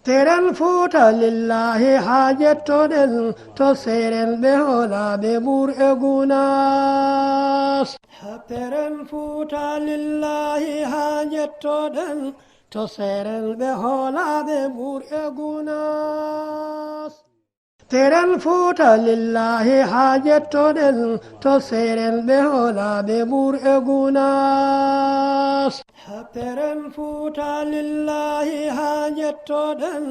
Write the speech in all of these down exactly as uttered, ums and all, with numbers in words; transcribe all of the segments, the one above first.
Teren Fuuta lillaahi haa jettoɗen to seerenɓe hoolaaɓe Mbuur e Gunaas. Teren Fuuta lillaahi haa jettoɗen to seerenɓe hoolaaɓe Mbuur e Gunaas. Teren Fuuta lillaahi haa jettoɗen to seerenɓe hoolaaɓe Mbuur e Gunaas. Teren Fuuta lillaahi haa jettoɗen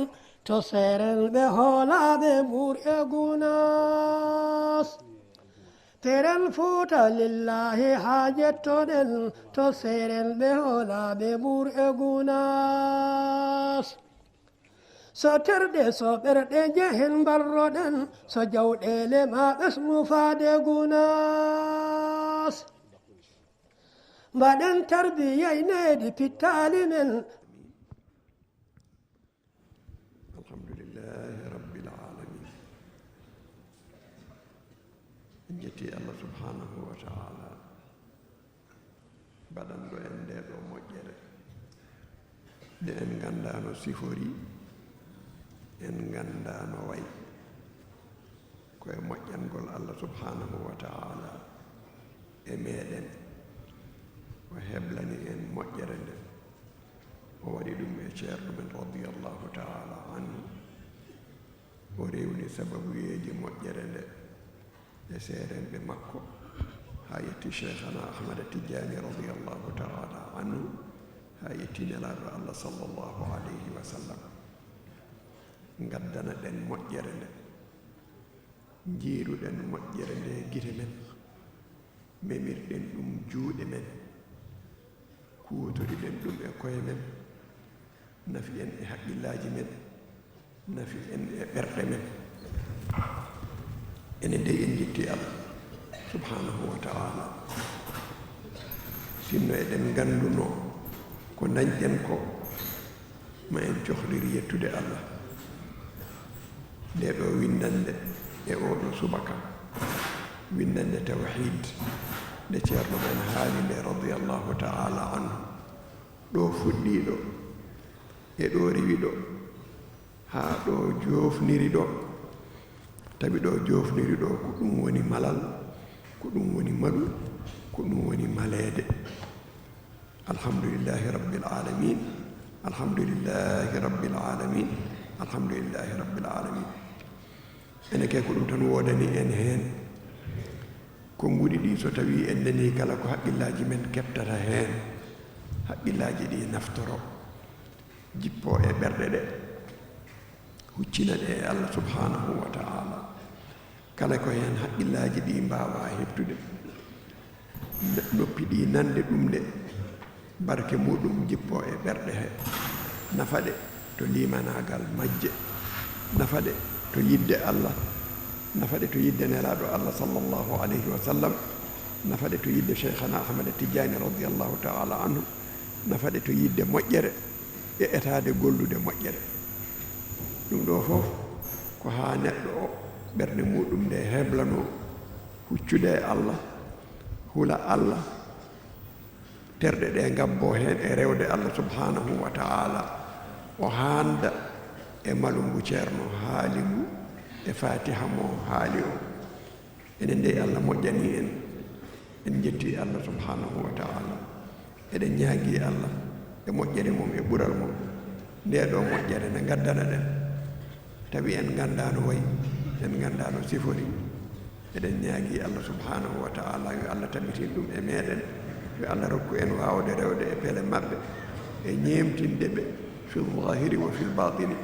to seerenɓe hoolaaɓe Mbuur e Gunaas. Teren Fuuta lillaahi haa jettoɗen to seerenɓe hoolaaɓe Mbuur e Gunaas. So terɗe, so ɓerɗe njehen mbarroɗen, so jawɗeele maa ɓesnu faade Gunaas. Mbaɗen tarbiya e needi pittaali men. Alhamdulillahi Rabbil Alamin. En njetti Allah subhanahu wa ta'ala, baɗanɗo en nde ɗo moƴƴere, nde en nganndaa no sifori, en nganndaa no wayi. Ko e moƴƴangol Allah subhanahu wa ta'ala e meɗen, o heblani en moƴƴere nde. O waɗi ɗum e ceerno men radiyallahu ta'ala anhu. O rewni sababuyeeji moƴƴere nde e seerenɓe makko, haa yetti Cheikhana Ahmada Tijjani radiyallahu ta'ala anhu, haa yetti Nelaaɗo Allah sallallahu alayhi wa sallam. Ngaddana ɗen moƴƴere nde, njiiruɗen moƴƴere nde e gite men, memirɗen ɗum juuɗe men, kuutoriɗen ɗum e koye men, nafi en e haqqillaaji men, nafi en e ɓerɗe men. Enen dey en njetti Allah subhanahu wa ta'ala. Sinno eɗen ngannduno ko ndañɗen ko, ma en cohlir yettude Allah. Nde ɗo winndannde e oo ɗo subaka, winndannde tawhiid, nde ceerno men haali nde radiyallahu ta'ala anhu, ɗo fuɗɗiiɗo e ɗo riwiɗo, haa ɗo joofniri ɗo, tawi ɗo joofniri ɗo ko ɗum woni malal, ko ɗum woni maɗu, ko ɗum woni maleede. Alhamdulillahi Rabbil Alamin, Alhamdulillahi Rabbil Alamin, Alhamdulillahi Rabbil Alamin. Ene kay ko ɗum tan woodani en heen. Konnguɗi ɗi, so tawii en nanii kala, ko haqqillaaji men keɓtata heen. Haqqillaaji ɗi naftoro, jippoo e ɓerɗe ɗe, huccina ɗe e Allah subhanahu wa ta'ala. Kala ko heen haqqillaaji ɗi mbaawaa heɓtude, noppi ɗi nande ɗum nde, barke muɗum jippoo e ɓerɗe he, nafa ɗe to liimanaagal majje, nafa ɗe to yiɗde Allah, nafa ɗe to yiɗde Nelaaɗo Allah sallallahu alayhi wa sallam, nafa ɗe to yiɗde Cheikhana Ahmada Tijjani radiyallahu ta'ala anhu, nafa ɗe to yiɗde moƴƴere e etaade gollude moƴƴere. Ɗum ɗo fof ko haa neɗɗo o ɓernde muɗum nde heblanoo huccude e Allah, hula Allah, terɗe ɗe ngabboo heen e rewde Allah subhanahu wa ta'ala, o haanda e malu ngu ceerno haali ngu e Fatiha mo haali o. Enen dey, Allah moƴƴanii en. En njettii Allah subhanahu wa ta'ala. Eɗen ñaagii Allah e moƴƴere mum e ɓural mum. Nde ɗo moƴƴere nde ngaddana ɗen, tawi en nganndaa no wayi, en nganndaa no sifori. Eɗen ñaagii Allah subhanahu wa ta'ala yo Allah tabitin ɗum e meɗen, yo Allah rokku en waawde rewde e pele maɓɓe, e ñeemtinde ɓe fil zahiri wa fil batini.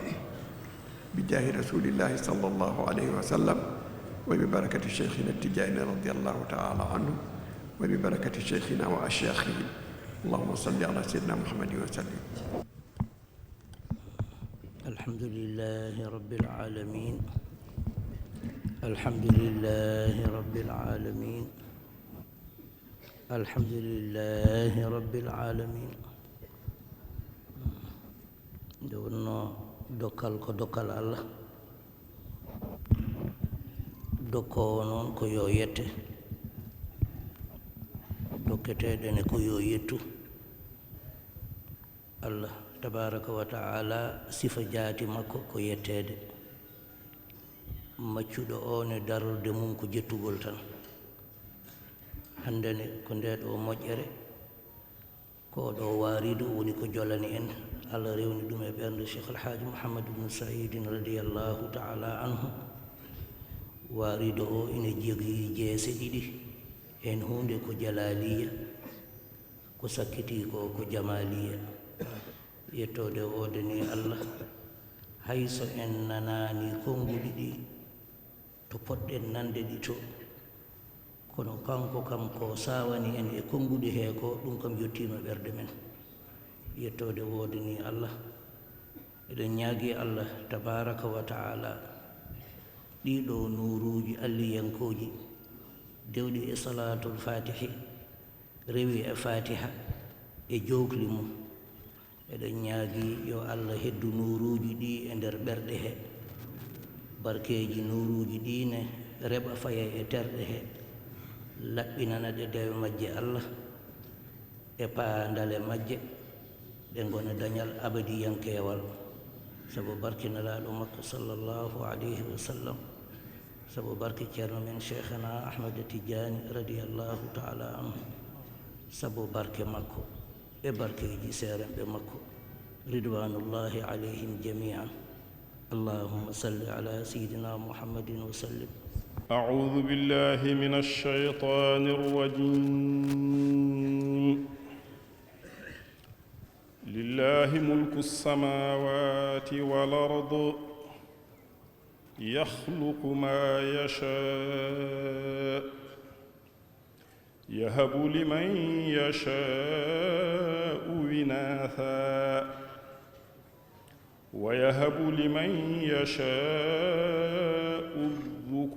بجاه رسول الله صلى الله عليه وسلم، وببركة شيخنا التجاني رضي الله تعالى عنه، وببركة شيخنا وأشياخه. اللهم صل على سيدنا محمد وسلم. الحمد لله رب العالمين. الحمد لله رب العالمين. الحمد لله رب العالمين. Nde wonnoo dokkal ko dokkal Allah, dokkoowo noon ko yo yette, dokketeeɗo ne ko yo yettu. Allah Tabaaraka wa ta'ala, sifa jaati makko ko yetteede. Maccuɗo o ne darorde mum ko jettugol tan. Hannde ne ko nde ɗo moƴƴere, ko ɗo waarido woni ko jolani en. Allah rewni ɗum e ɓernde Cheikh Al Haaji Mouhammad ibn Saïdin radiyallahu ta'ala anhu. Waarido o ina jogii jeese ɗiɗi, heen huunde ko jalaaliya, ko sakkiti ko ko jamaaliya. Yettoode woodani Allah, hay so en nanaani konnguɗi ɗi to poɗɗen nande ɗi to, kono kanko kam ko sawani en e konnguɗi he ko, ɗum kam yettiima ɓerɗe men. Yettoode woodani Allah. Eɗen ñaagi Allah tabaaraka wa ta'ala, ɗiɗo nuuruuji alliyankooji dewɗi e Salaatul Faatihi, rewi e Faatiha e jookli mum. Eɗen ñaagi yo Allah heddu nuuruuji ɗi e nder ɓerɗe he. Barkeeji nuuruuji ɗi ne reɓa faya e terɗe he, laɓɓinana ɗe dewe majje Allah e paandale majje, ɗe ngona dañal abadiyankeewal. Sabu barke Nelaaɗo makko sallallahu alayhi wa sallam, sabu barke Ceerno men Cheikhana Ahmad Tidiane radiyallahu ta'ala anhu, sabu barke makko e barkeeji seerenɓe makko, ridwanullahi alayhim jami'an. اللهم صل على سيدنا محمد وسلم. أعوذ بالله من الشيطان الرجيم. لله ملك السماوات والأرض، يخلق ما يشاء، يهب لمن يشاء إناثا ويهب لمن يشاء الذكور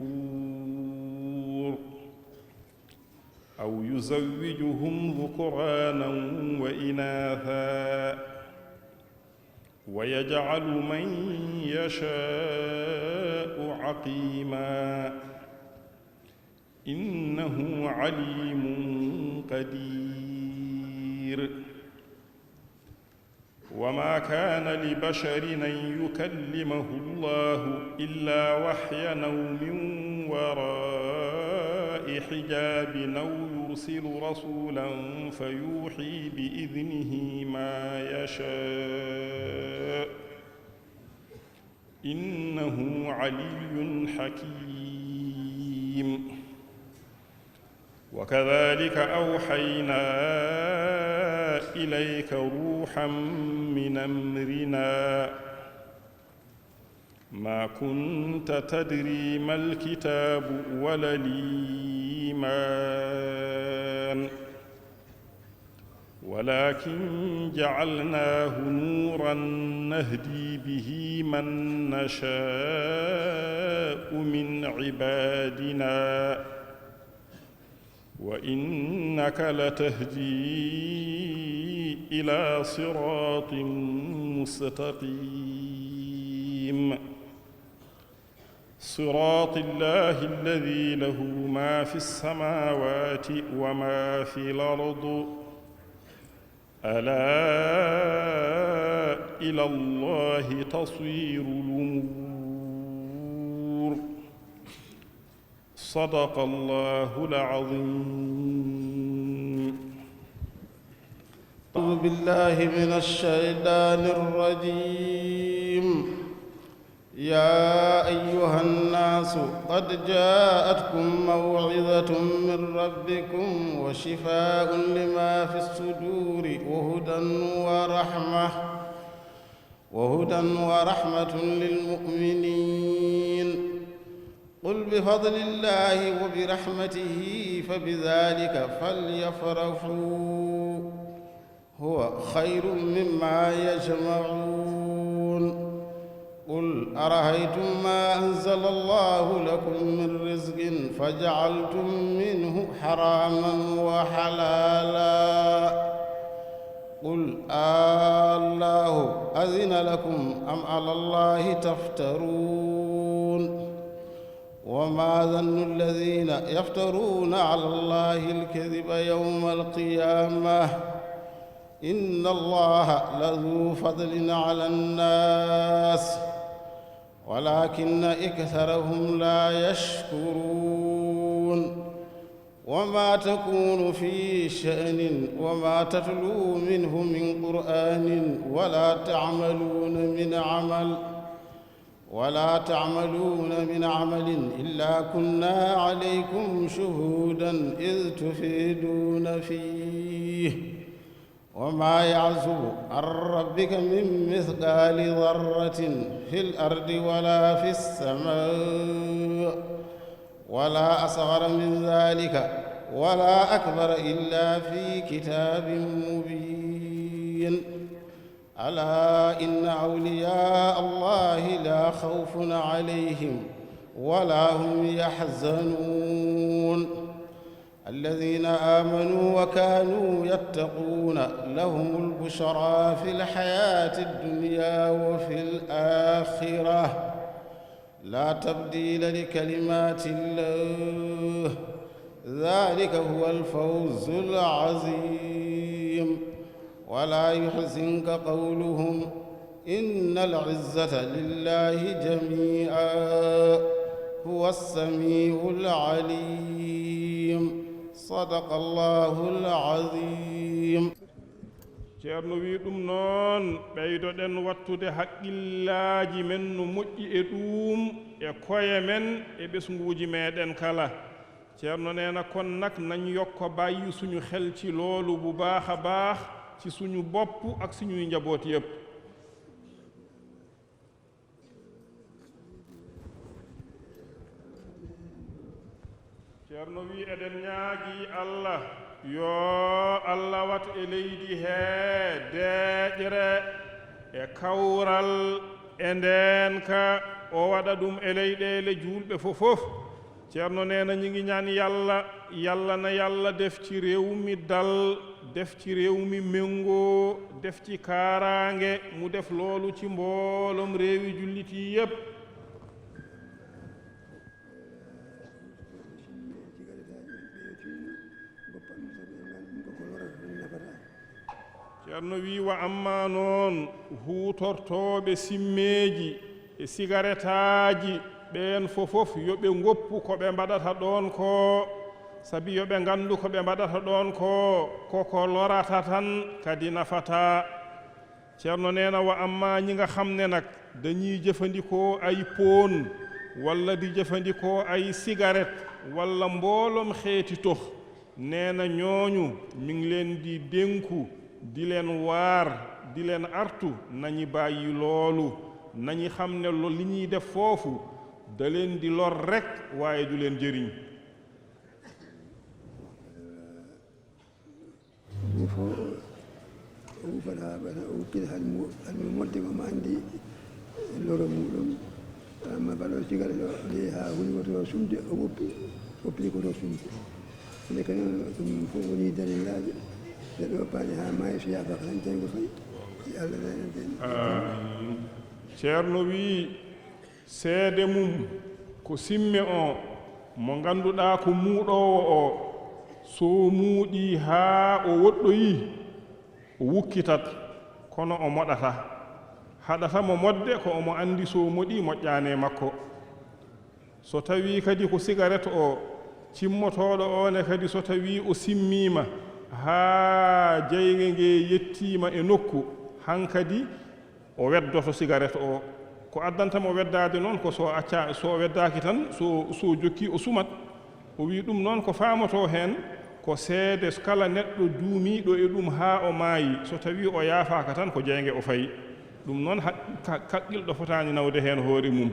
أو يزوجهم ذكرانا وإناثا ويجعل من يشاء عقيما إنه عليم قدير. وما كان لبشر أن يكلمه الله إلا وحيا أو من وراء حجاب أو يرسل رسولا فيوحي بإذنه ما يشاء إنه علي حكيم. وكذلك أوحينا إليك روحا من أمرنا ما كنت تدري ما الكتاب ولا الإيمان ولكن جعلناه نورا نهدي به من نشاء من عبادنا وإنك لتهدي إلى صراط مستقيم. صراط الله الذي له ما في السماوات وما في الأرض. ألا إلى الله تصير الأمور. صدق الله العظيم. أعوذ بالله من الشيطان الرجيم. يا أيها الناس قد جاءتكم موعظة من ربكم وشفاء لما في الصدور وهدى ورحمة، وهدى ورحمة للمؤمنين. قل بفضل الله وبرحمته فبذلك فليفرحوا هو خير مما يجمعون. قل أرأيتم ما أنزل الله لكم من رزق فجعلتم منه حراما وحلالا. قل آلله أذن لكم أم على الله تفترون. وما ظن الذين يفترون على الله الكذب يوم القيامة إن الله لذو فضل على الناس ولكن أكثرهم لا يشكرون. وما تكون في شأن وما تتلو منه من قرآن ولا تعملون من عمل ولا تعملون من عمل إلا كنا عليكم شهودا إذ تفيضون فيه وما يعزب عن ربك من مثقال ذرة في الأرض ولا في السماء ولا أصغر من ذلك ولا أكبر إلا في كتاب مبين. ألا إن أولياء الله لا خوف عليهم ولا هم يحزنون. الذين آمنوا وكانوا يتقون لهم البشرى في الحياة الدنيا وفي الآخرة لا تبديل لكلمات الله ذلك هو الفوز العظيم. ولا يحزنك قولهم إن العزة لله جميعا هو السميع العليم. صدق الله العظيم. Ceerno wi ɗum noon, ɓeydoɗen wattude haqqillaaji men no moƴƴi e ɗuum, e koye men, e ɓesnguuji meeɗen kala. Ceerno nee na kon nag nañ yokk a bàyyi suñu xel ci loolu bu baax a baax, ci suñu bopp ak suñuy njaboot yépp. Ceerno wi eɗen ñaagi Allah, yo Allah wat e leydi hee deeƴre e kawral e ndeenka, o waɗa ɗum e leyɗeele juulɓe fof fof. Ceerno nee na ñi ngi ñaan Yàlla, Yàlla na Yàlla def ci réew mi dal, def ci réew mi méngoo, def ci kaaraange, mu def loolu ci mbooloom réewi jullit yi yépp. Ceerno wi wa amma noon huutortooɓe simmeeji e sigaretaaji ɓeen fof fof yo ɓe ngoppu ko ɓe mbaɗata ɗoon ko, sabi yo ɓe nganndu ko ɓe mbaɗata ɗoon ko, ko ko lorata tan kadi nafataa. Ceerno nee na wa amma ñi nga xam ne nag dañuy jëfandikoo ay poon walla di jëfandikoo ay sigaret walla mbooloom xeeti tox, nee na ñooñu mi ngi leen di dénku, di leen waar, di leen artu, nañu bàyyi loolu, nañu xam ne lo-, li ñuy def foofu da leen di lor rekk waaye du leen jëriñ. Ɗum fof o ufata haa ɓata o ukkita hade mo, hade mo modde ko mo anndi loro muɗum. Amma baɗo sigara ɗo de haa huli woto sumde o woppi, woppi ko to sumde. Nde kadi ɗum fof woni dalillaaji. Neɗɗo woppaani haa maayi so yaafaaka tan tawi ko fayi. Si Allah dañi en. Ceerno wii, seede mum ko simme o mo ngannduɗaa ko muuɗoowo o, so muuɗii haa o woɗɗoyii, o wukkitat, kono o moɗata. Haɗata mo moɗde ko omo anndi so moɗii moƴƴaani e makko. So tawii kadi ko sigaret o, cimmotooɗo o ne kadi so tawii o simmiima haa jeynge nge yettiima e nokku, hankadi o weddoto sigaret o. Ko addanta mo weddaade noon ko so acca, so o weddaaki tan, so, so jokki o sumat. O wii ɗum noon ko faamotoo heen ko seede kala neɗɗo duumiiɗo e ɗum haa o maayi, so tawii o yaafaaka tan ko jeynge o fayi. Ɗum noon haq-, ka-, kaqqilɗo fotaani nawde heen hoore mum.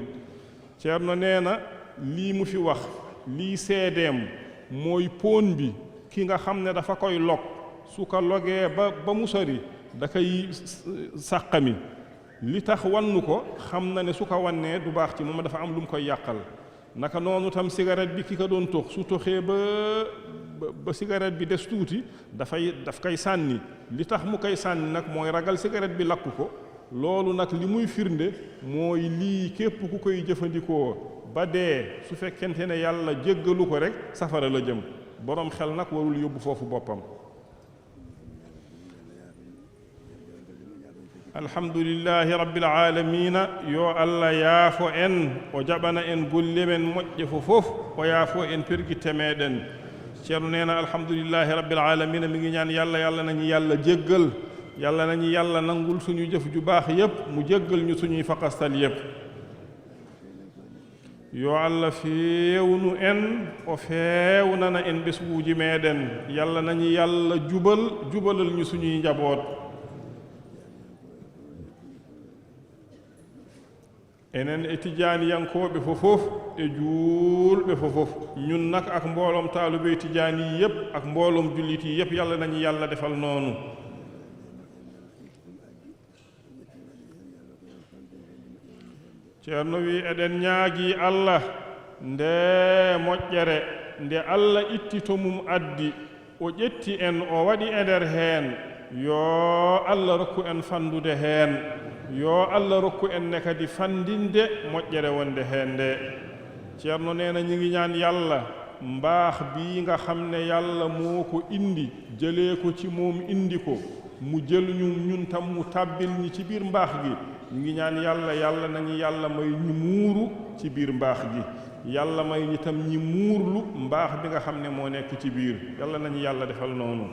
Ceerno nee na lii mu fi wax, lii seedeem mooy poon bi, ki nga xam ne dafa koy log, su ko logee ba, ba mu sori, da koy s-, s-, sàqami. Li tax wannu ko, xam na ne su ko wannee du baax ci moom, dafa am lu mu koy yàqal. Naka noonu tam sigaret bi ki ko doon tox, su toxee ba, ba, ba sigaret bi des tuuti, dafay, daf koy sànni. Li tax mu koy sànni nag mooy ragal sigaret bi lakk ko. Loolu nag li muy firnde mooy lii képp ku koy jëfandikoo ba dee, su fekkente ne Yàlla jéggalu ko rekk, safara la jëm. Boroom xel nag warul yóbbu foofu boppam. Alhamdulillahi Rabbil Aalamiina, yo Allah yaafo en, o jaɓana en golle men moƴƴe fof fof, o yaafo en pergitte meɗen. Ceerno neena, alhamdulillahi Rabbil Aalamiina, mi ngi ñaan Yàlla, Yàlla nañu Yàlla jéggal, Yàlla nañu Yàlla nangul suñu jëf ju baax yépp, mu jéggal ñu suñuy faqastal yépp. Yo Allah feewnu en, o feewnana en ɓesnguuji meɗen. Yàlla nañu Yàlla jubal, jubalal ñu suñuy njaboot. Enen e Tijaaniyankooɓe fof fof, e juulɓe fof fof. Ñun nag ak mbooloom taalube Tijaani yépp, ak mbooloom jullit yi yépp, Yàlla nañu Yàlla defal noonu. Ceerno wi, eɗen ñaagi Allah nde moƴƴere, nde Allah itti to mum addi, o ƴetti en, o waɗi e nder heen. Yo Allah rokku en fanndude heen. Yo Allah rokku en ne kadi fanndinde moƴƴere wonde heen nde. Ceerno neena, ñi ngi ñaan Yàlla mbaax bii nga xam ne Yàlla moo ko indi, jëlee ko ci moom indi ko, mu jël ñu ñun tam mu tàbbil ñi ci biir mbaax gi. Ñu ngi ñaan Yàlla, Yàlla nañu Yàlla may ñu muuru ci biir mbaax gi. Yàlla may ñi tam ñi muurlu mbaax bi nga xam ne moo nekk ci biir. Yàlla nañu Yàlla defal noonu.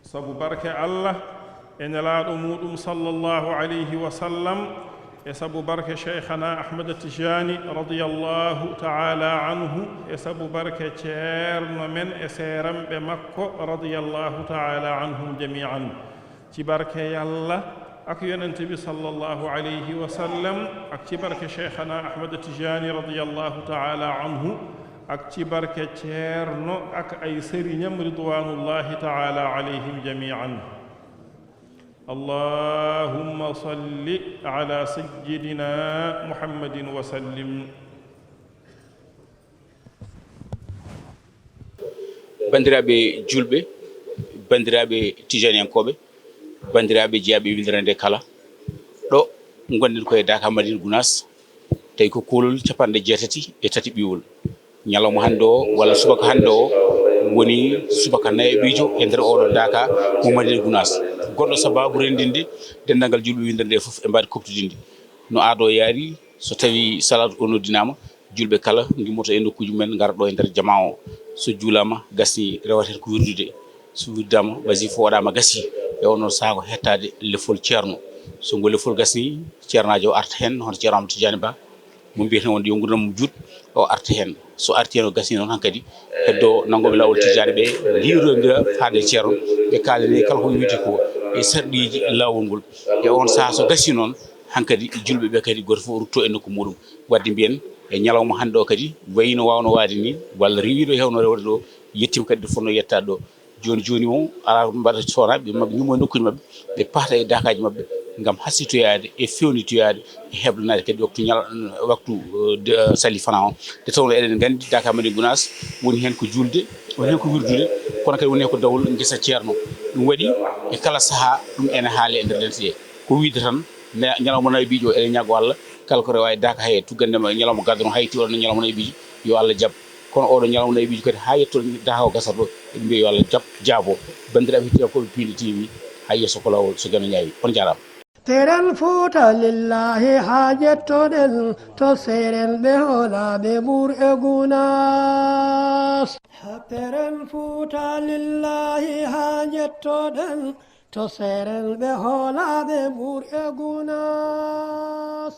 Sabu barke Allah e Nelaaɗo muuɗum sallallahu alayhi wa sallam, e sabu barke Cheikhana Ahmad Tijani radiyallahu ta'ala anhu, e sabu barke ceerno men e seeramɓe makko radiyallahu ta'ala anhum jami'an. Ci barke Yàlla ak Yonent bi sallallahu alayhi wa sallam, ak ci barke Cheikhana Ahmad Tijani radiyallahu ta'ala anhu, ak ci barke ceerno ak ay sëriñam ridwanullahi ta'ala alayhim jami'an. Allahumma salli ala sayyidina Muhammadin wa sallim. Banndiraaɓe juulɓe, banndiraaɓe tijaniyankooɓe, banndiraaɓe jeyaaɓe winndere nde kala, ɗo ngonɗen ko e Daaka Madina Gunaas, tawi ko koolol capanɗe jeetati e tati ɓiwol. Ñalawma hannde o, walla subaka hannde o, woni subaka nayaɓiijo e nder oɗo Daaka mo Madina Gunaas. Gonɗo sabaabu renndinde denndaangal juulɓe winndere nde fof e mbaadi koftodinde. No aado yaari, so tawi salaatu o noddinaama, juulɓe kala ngimmoto e nokkuuji mumen, ngara ɗo e nder jamaa o. So juulaama, gasni, rewata heen ko wirdude. So wirdaama, wasifa waɗaama, gasi. E oon ɗoon sahaa ko hettaade lefol ceerno. So ngol lefol gasni, ceernaajo o arta heen, hono Ceerno Amadou Tidiane Ba, mo mbiyeten wonde yo nguurndam mum juut, o arta heen. So artii heen, o gasni noon hankadi, heddoo nanngooɓe laawol Tijaani ɓe, ndiwrondira faade e ceerno, ɓe kaalani kala ko wiyetee ko e sarɗiiji laawol ngol. E oon sahaa so gasii noon, hankadi juulɓe ɓe kadi gooto fof rutto e nokku muuɗum. Wadde mbiyen e ñalawma hannde o kadi, wayi no waawnoo waade ni, walla rewiiɗo e heewnoo rewde ɗo, yettiima kadi ɗo fotnoo yettaade ɗo. Jooni jooni o, alaa ko ɓe mbaɗata, soona ɓe maɓɓe ñummo e nokkuuji maɓɓe, ɓe pahta e daakaaji maɓɓe ngam hasitoyaade e feewnitoyaade e heblanaade kadi waktu ñala-, waktu, eh, de, eh, salii fanaa o. Nde tawnoo eɗen nganndi Daaka Madina Gunaas woni heen ko juulde, woni heen ko wirdude, kono kadi woni heen ko dawol ngesa ceerno. Ɗum waɗi e kala sahaa ɗum ene haalee e nder dental he. Ko wiyde tan, ne, ñalawma nayaɓiijo o eɗen ñaago Allah, kala ko rewa e Daaka he, tuggande ma ñalawma gadano hayti oɗo ñalawma nayaɓiijo, yo Allah jaɓ. Kono oɗo ñalawma nayaɓiijo kadi haa yetto Daaka o gasata ɗo, eɗen mbiya yo Allah jaɓ, jaabo. Banndiraaɓe hettiyankooɓe Piindi T V, haa yeeso ko laawol so Geno Ñaayi. On jaaraama. Teren Fuuta lillahi haa jettoɗen to seeren ɓe hoolaaɓe Mbuur e Gunaas. Teren Fuuta lillahi haa jettoɗen to seeren ɓe hoolaaɓe Mbuur e Gunaas.